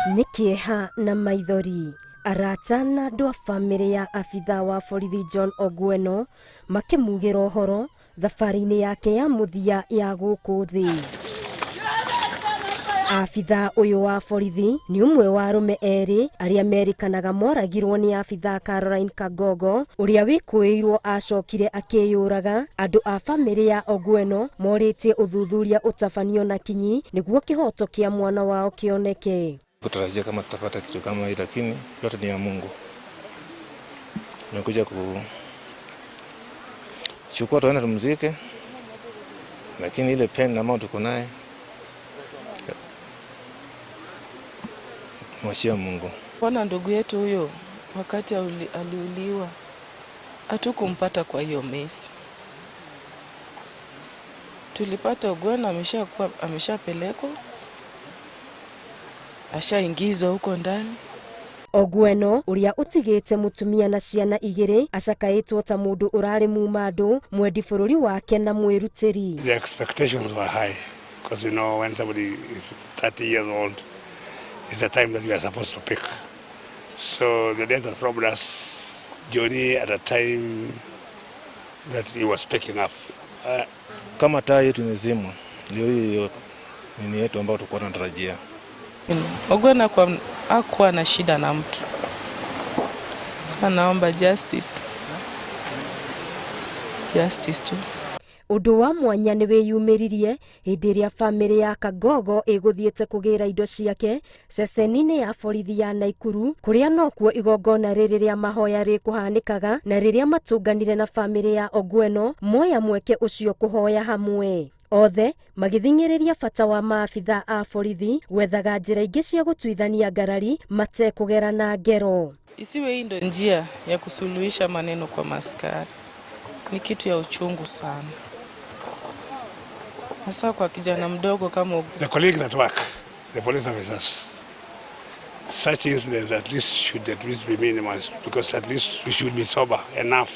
Nĩ kĩeha na maithori, arata na andũ a bamĩrĩ ya abithaa wa borithi John Ogweno makĩmugĩra ũhoro thabarĩ-inĩ yake ya mũthia ya gũkũ thĩ. Abithaa ũyũ wa borithi nĩ ũmwe wa arũme erĩ arĩa merĩkanaga moragirwo nĩ abithaa Caroline Kangogo ũrĩa wĩkũĩirwo acokire akĩyũraga. Andũ a bamĩrĩ ya Ogweno morĩtie ũthuthuria ũtabanio na kinyi nĩguo kĩhoto kĩa mwana wao kĩoneke. Kutarajia kama tutapata kitu kama hii, lakini yote ni ya Mungu. Nimekuja kuchukua tuende tumzike, lakini ile pain ambayo tuko naye mwachia Mungu. Bwana ndugu yetu huyo wakati aliuliwa hatukumpata kwa hiyo mesi. Tulipata Ogweno ameshakuwa ameshapelekwa, ashaingizwa huko ndani. Ogweno ũrĩa ũtigĩte mũtumia na ciana igĩrĩ acakaĩtwo ta mũndũ ũrarĩ muma andũ, mwendi bũrũri wake na mwĩrutĩri. The expectations were high because when somebody is 30 years old, it's the time that we are supposed to pick. So the death has robbed us, Johnny, at a time that he was picking up. Kama taa yetu imezimwa, ndio hiyo nini yetu ambayo tulikuwa tunatarajia. Ogweno hakuwa na shida na mtu. Sasa naomba justice. Justice tu. Ũndũ wa mwanya nĩ wĩyumĩririe hĩndĩ ĩrĩa bamĩrĩ ya Kangogo ĩgũthiĩte kũgĩra indo ciake ceceni-inĩ ya borithi ya Naikuru, kũrĩa nokuo igongona rĩrĩ rĩa mahoya rĩkũhanĩkaga, na rĩrĩa matũnganire na bamĩrĩ ya Ogweno moya mweke ũcio kũhoya hamwe. Othe magĩthing'ĩrĩria bata wa maabitha a borithi gwethaga njĩra ingĩ cia gũtuithania ngarari matekũgera na ngero. Isiwe hii ndo njia ya kusuluhisha maneno kwa maskari. Ni kitu ya uchungu sana, hasa kwa kijana mdogo kama The colleagues at work, the police officers, such incidents at least should at least be minimized because at least we should be sober enough,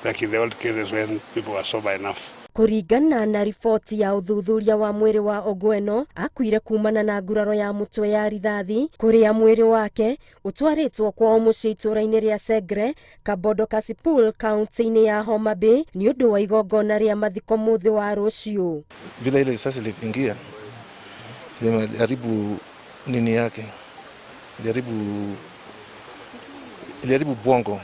like in the old cases when people were sober enough. Kũringana na riboti ya ũthuthuria wa mwĩrĩ wa Ogweno, akuire kumana na nguraro ya mũtwe ya rithathi, kũrĩa mwĩrĩ wake ũtwarĩtwo kwao mũciĩ itũũra-inĩ rĩa Segre, Kabondo Kasipul, kaunti-inĩ ya Homa Bay nĩ ũndũ wa igongona rĩa mathiko mũthĩ wa rũciũ. Vile ile risasi iliingia limeharibu nini yake, iliharibu bongo.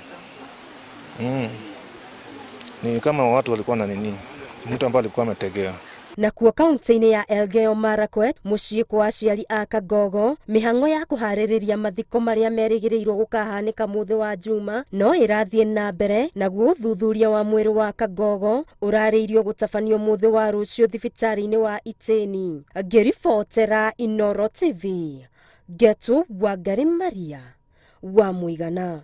Ni kama watu walikuwa na nini, mtu ambaye alikuwa ametegea. Nakuo kaunti-inĩ ya Elgeyo Marakwet, mũciĩ kwa aciari a Kangogo, mĩhang'o ya kũharĩrĩria mathiko marĩa merĩgĩrĩirwo gũkahanĩka mũthĩ wa Juma no ĩrathiĩ na mbere, naguo ũthuthuria wa mwĩrĩ wa Kangogo ũrarĩirio gũtabanio mũthĩ wa rũciũ thibitarĩ-inĩ wa Iten. Ngĩribotera Inooro TV, Ngetu Wangari Maria wa Mũigana.